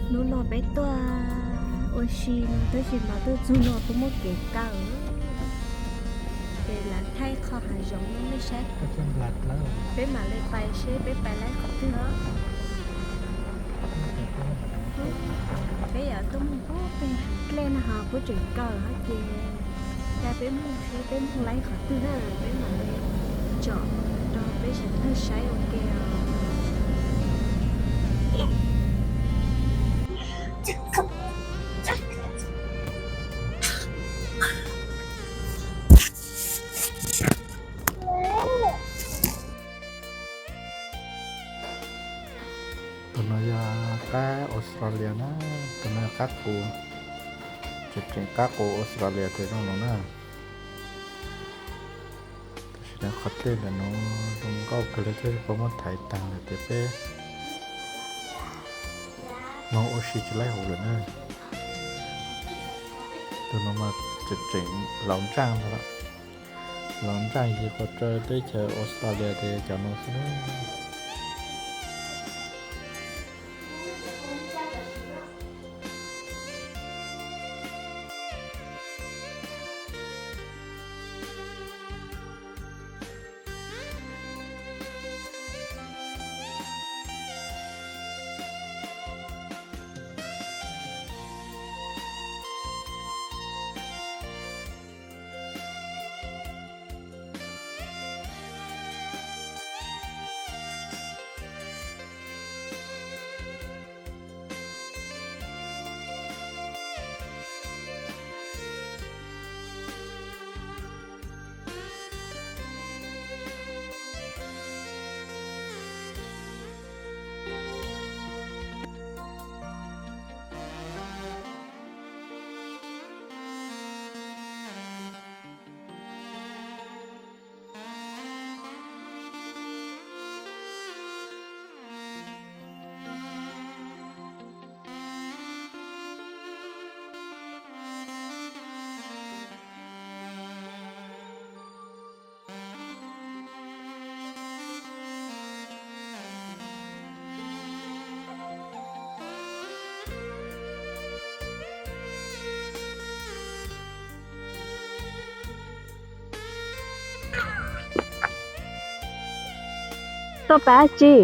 Hnub no peb tuaj ua si no tab sis mas tuaj txog no twb muaj kev kaw, ces lawv thaij qhov hav zoov no nej saib, peb mam li pais seb peb pais laib qhov twg os. Peb yuav tuaj mus pem dlej no ho kuj tseem kaw hos ces ca peb mus seb peb mus laib qhov twg na, peb mam li tsom rau peb sawv daws saib ua ke os. Tus no yog qab Australia na, tus no yog qab qus, tseem qab qus Australia tseem zoo no na. Tam sim no qhov dlej ntawm no zoo nkauj kawg li thiab, puas muab thaiv tag lawm ces peb no ua si tsis laib hauv lawm na. Tus no mas tseem tseem laus ntsaj ntag, laus ntsaj yig qhov rau teb chaws Australia ces cov no xwb na. Tuaj pab tsi?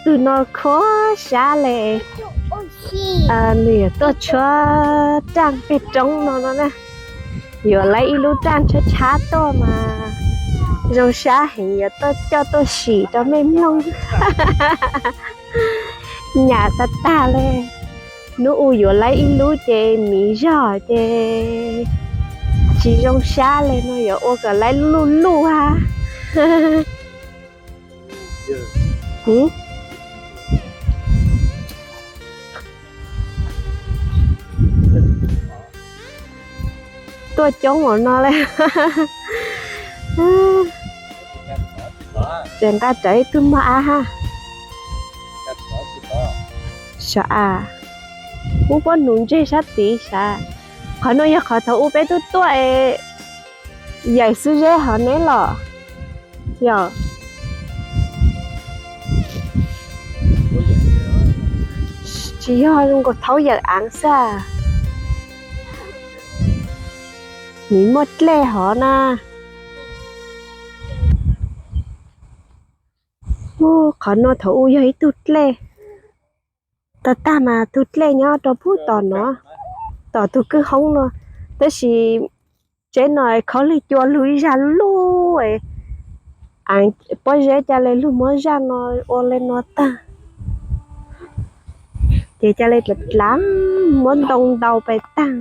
Tus no khuab sab le, nws yuav tuaj tshuab raj peg roob no no na. Yuav laib ib lub raj tshab tshab tuaj mas zoo sab heev, yuav tuaj coj tuaj sim rau mej mloog. Nyam tag tag le. Hnub u yuav laib ib lub ces miv zog ces tsis zoo sab le, no yuav ua kom laib luj luj hab. Tuaj coob ua no le. Tseem nqa rawv ib tug mog ab hab. Sav as, ub, pob nus ntseg sab tid sav. Qhov no yog qhov thaum ub peb tuaj tuaj es yawm xwb zeb hov neb los yog? Tsis yog, zoo nkaus thaub yawm aav xwb. Miv muaj dlej hov na. Ub, qhov no thaum ub yog ib tug dlej. Tag tag mas tug dlej nyob rau pug tom no, tom tug kwj hoob no. Tab sis tsev no khaub lig cua lug ib zag lug, pob zeb ca le lug muab zaj no ua le no tag, ces ca le dlav dlav muab ntoo ntau pais tag.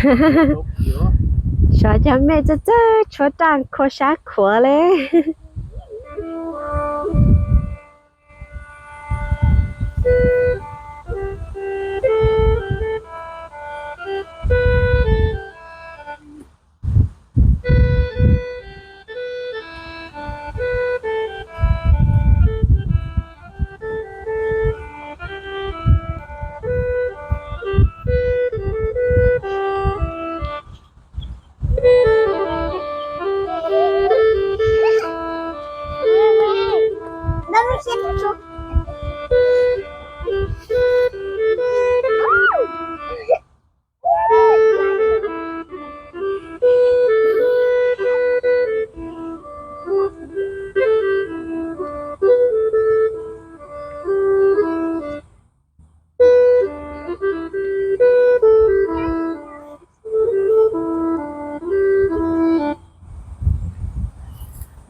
Xyov cov mej txawj txawj tshuab raj khua sab khuav le.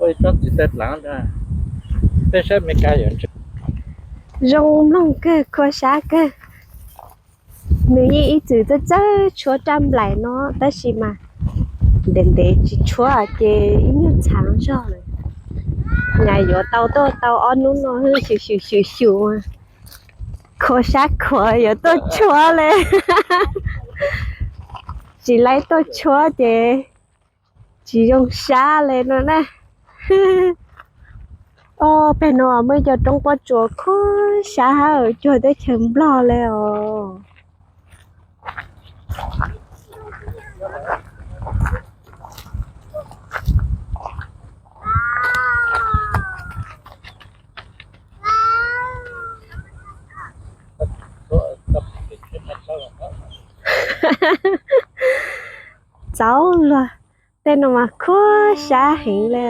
Ua ib tsob txiv taw dlav, peb saib Meskas yuav ntshe. Zoo mloog kawg, khua sab kawg. Nws yeej ib txwm txawj txawj tshuab raj nplaim no tab sis mas ntev ntev tsis tshuab ces ib nyuag txhaav zog lawm. Nyaj yuav tau tuaj tau ob hnub no xyum xyum xyum xyum, khua sab khuav yuav tuaj tshuab le. Tsis laib tuaj tshuab ces tsis zoo sab le no na. Os, pem no muaj ib co roob pob tsuas khua sab hab cuag teb chaws Nplog le os. Txaus luag, tej no mas khua sab heev le.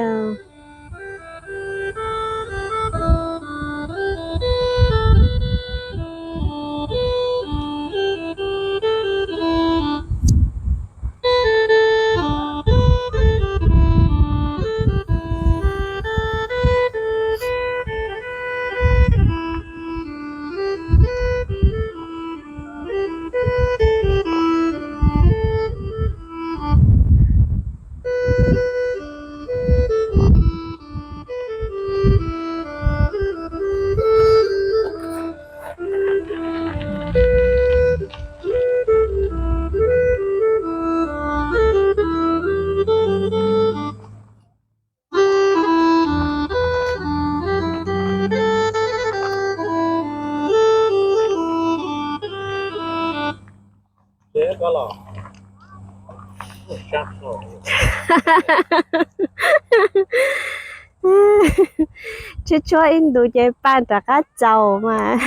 Tshuab tshuab ib ntus ces pa rov qab txaus mas.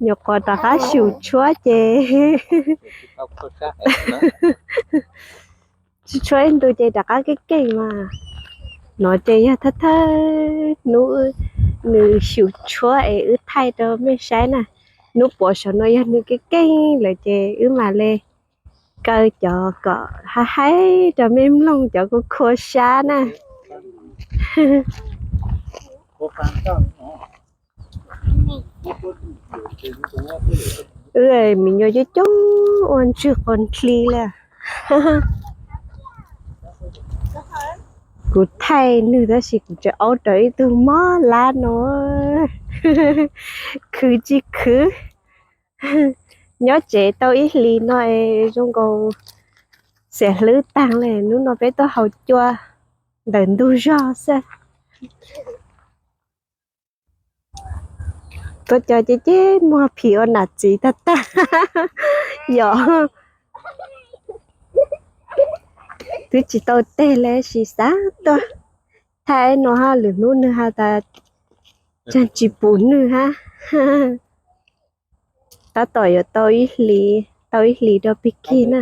Nyuam qhuav rov qab xyum tshuab ces tshuab ib ntus ces rov qab keej keej mas. No ces yog thawj thawj hnub nws xyum tshuab es wb thaij rau mej saib na. Hnub puav saum no yog nws keej keej lawm ces wb mam li kaw cov kom haib haib rau mej mloog cov kuv khua sab na. Wb me nyuam coob coob ua ntswg qhov nthli li. Kuv thaij nws tab sis kuv tseem aub raws ib tug mob lab no. Khwv tsis khwv. Nyob tsev tau ib hlis no es zoo nkaus xiam hlwb taag le, hnub no peb tuaj haus cua ntawm ntug zog xwb. Tuaj cov ces ces muag phim ua nam txiv tag tag. Yog twb tsis tau teg li sis xav tuaj thaij no hab, lwm hnub nwg has tas tsaag tsis pum nwg hab. Tab tom yuav tau ib hlis, tau ib hlis rau pig kig na.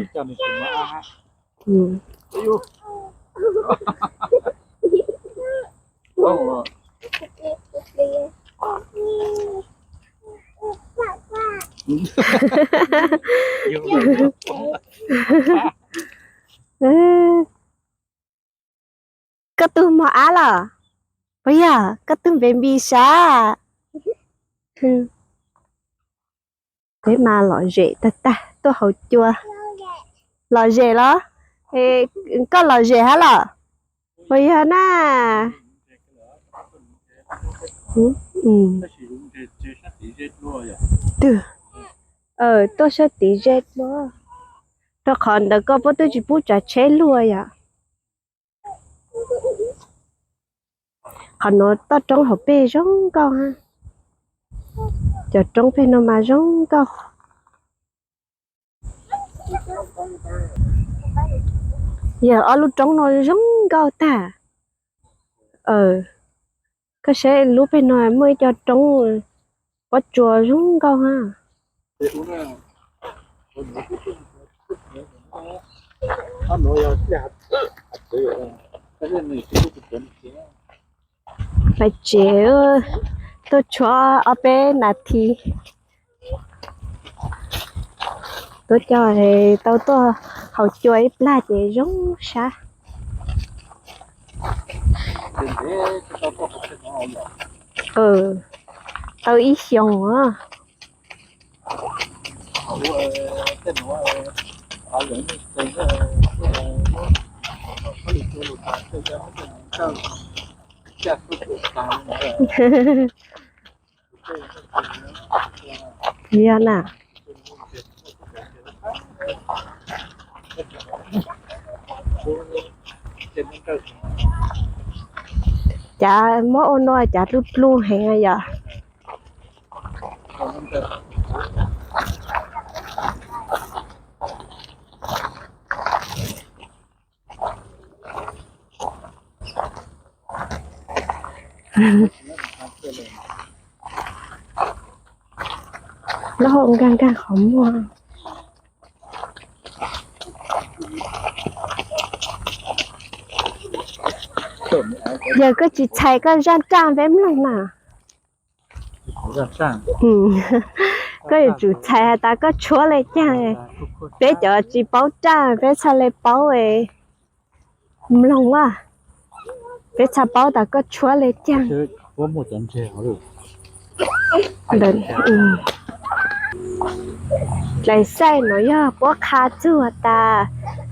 Koj tug mog ab los? Puas yog koj tug npe npi sab? Peb mas lom zem tag tag tuaj haus cua. Lom zem los? Koj lom zem hab los? Puas yog na? Tuaj sab tim ze dua, rau qhov ntawd koj puab twb tsis pub tsav tsheb luaj yom. Qhov nuav toj roob hauv peg zoo nkauj hab. Cov roob peg no mas zoo nkauj. Yog ob lub roob no zoo nkauj tag. Koj saib lub peg no muaj ib co roob pob tsuas zoo nkauj hab. Pais tsev, tuaj tshuab ob peb nas this. Tuaj coj tau tuaj haus cua ib plag ces zoo sab. Tau ib xyoos. Yog na. Cav muab ua no cav dlub dlub heev yom. Lub hauv nkaag nkaag qhov muag. Yog koj tsis txhais koj zaaj raaj peb mloog na. Koj yuav tsum txhais has tas koj tshuab le caag. Peb cov tsis paub raaj peb txhaj le paub mloog a. Peb txhaj paub tas koj tshuab le caag. Dlaim xaij no yog puab qha txug tas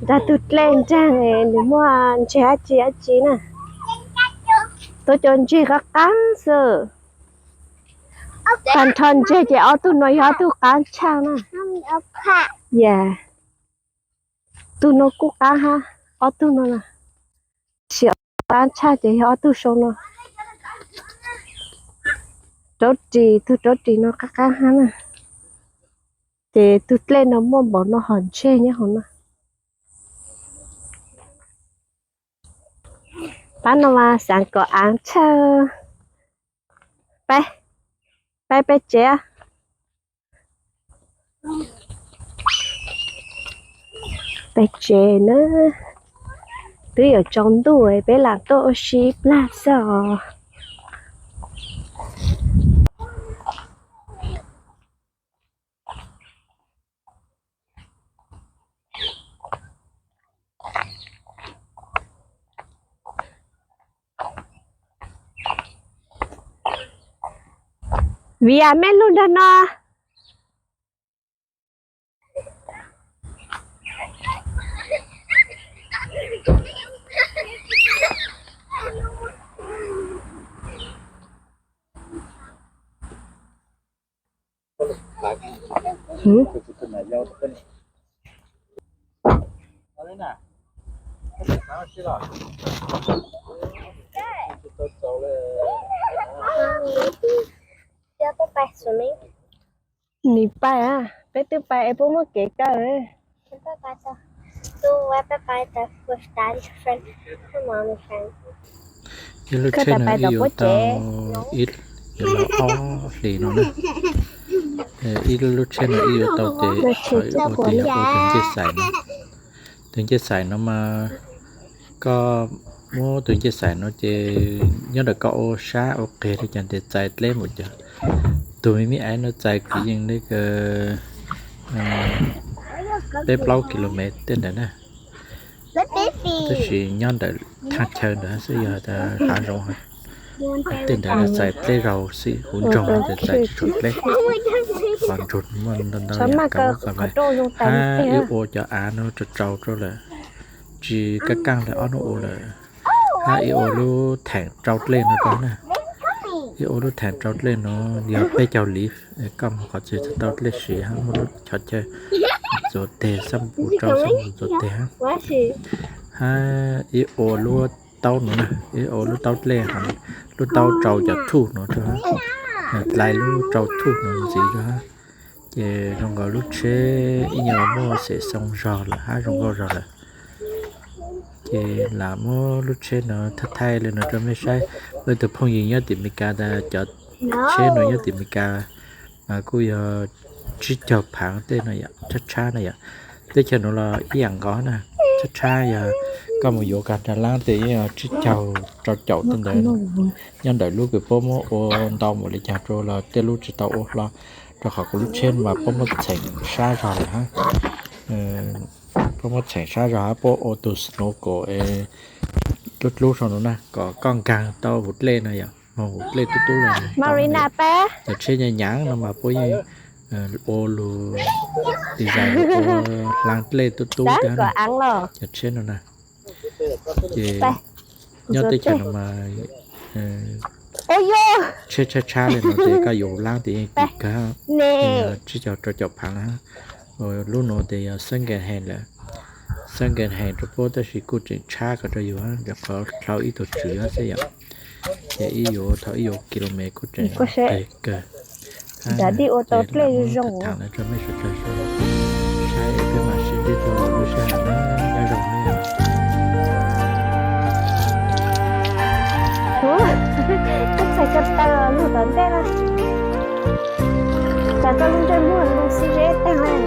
nrag tug dlej nraag nws muaj ntseg dab tsi dab tsi na. Tuab cov ntseg qab qaab xwb. Tag nrho ntseg ces ob tug no yog ob tug qaab tshaj na. Yog, tug no kuj qaab hab, ob tug no na. Tab sis qaab tshaj ces yog ob tug sau no. Raub ris, tug raub ris no qaab qaab hab na. Ces tug dlej no muaj npaum no hom ntseg nyob hauv no. Pab no mas xaav kom aav tshaj. Peb, peb, peb tsev. Peb tsev na, twb yuav tsaus ntuj peb lam tuaj ua si plag xwb os. Vim yam mej lug nrag no. Nim pais, peb twb pais es puab muab kev kaw. Ib lub tsheb no wb yuav tau ib, ob hlis no na. Ib lub tsheb no wb yuav tau ces ua tias yog ua tus ncej xais no. Tus ncej xais no mas koj muab tus ncej xais no ces nyob ntawm koj ua sab ua qig li cas ces txais dleb mus cov. Tus me me aiv no txais kwv yees li peb plaub kilomev tej ntawd na. Tab sis nyob ntawm thaaj chaw ntawd xwb, yog hav zoov tej ntawd txais dleb zaug xwb, huv nroog ces txais tsis tshua dleb. qhov ntsuag muaj ntau ntau yam kav muab kav vais. Hab ib ua cov av no rau tsau rau lawm, tsis kaj kaj li ob hnub ua lawm. Hab ib ua lub theem rau dlej no rau na. Ib ua lub theem rau dlej no yog peb caug liv, koj mus qhov twg tau dlej siv hab muaj lub chaw chaw ntxuav teg, xab npus rau xab npus ntxuav teg hab. Hab ib ua lub taub no na, ib ua lub taub dlej, lub taub rau cov thuj no rau hab, dlai lub rau thuj no ntxiv rau hab. Ces zoo nkaus lub tsheb ib nyuag muaj xeem xoo zog lawm hab zoo nkauj zog lawm. Ces lam muab lub tsheb no thaij thaij li no rau mej saib. Muaj ib tug phooj ywg nyob tim Meskas tas cov tsheb no nyob tim Meskas mas kuj yog tsib caug phaav tej no yom, tshab tshab na yom. Teb chaws nuav los ib yam nkaus na, tshab tshab yog koj mus yuav kag nraag laab tes yeej yog tsib caug rau caum tej ntawd. Nyob ntawm lub kws puab muab ua ntau npaum li caag rua los tej lub tsis tau ua hlo, rau qhov kuv lub tsheb mas puab muab txheem sab zog lawm hab. Puab muab txheem sab zog hab puab ua tug snow kom dlub dlub sau nuav na kom koj nkaag tau huv dlej no yom, moog huv dlej tub tub lawm. Cov tsheb nyaav nyaav no mas puab yeej ua lug design ua hlaang dlej tub tub thiab na. Cov tsheb no na, ces nyob teb chaws no mas tsheb tshab tshab li no ces koj yuav laab tes yeej kim kawg, tsib caug rau caum phaav na. Lub nuav tes yog second hand lawm, second hand rau puab tab sis kuj tseem tshab kawg rau yus, rau qhov dlhau ib tug tswv xwb yom. Ces ib yuav thaum ib yuav kilomev kuj tseem qeg kawg. Thaam no rau mej sawv daws saib, peb mam sib ntsib dlua lwm lub sij hawm na, nyob zoo mej. Koj txhais ko taw lug tom ntej na, tas koj lub ntsej muag lug xib zeb taag lawm.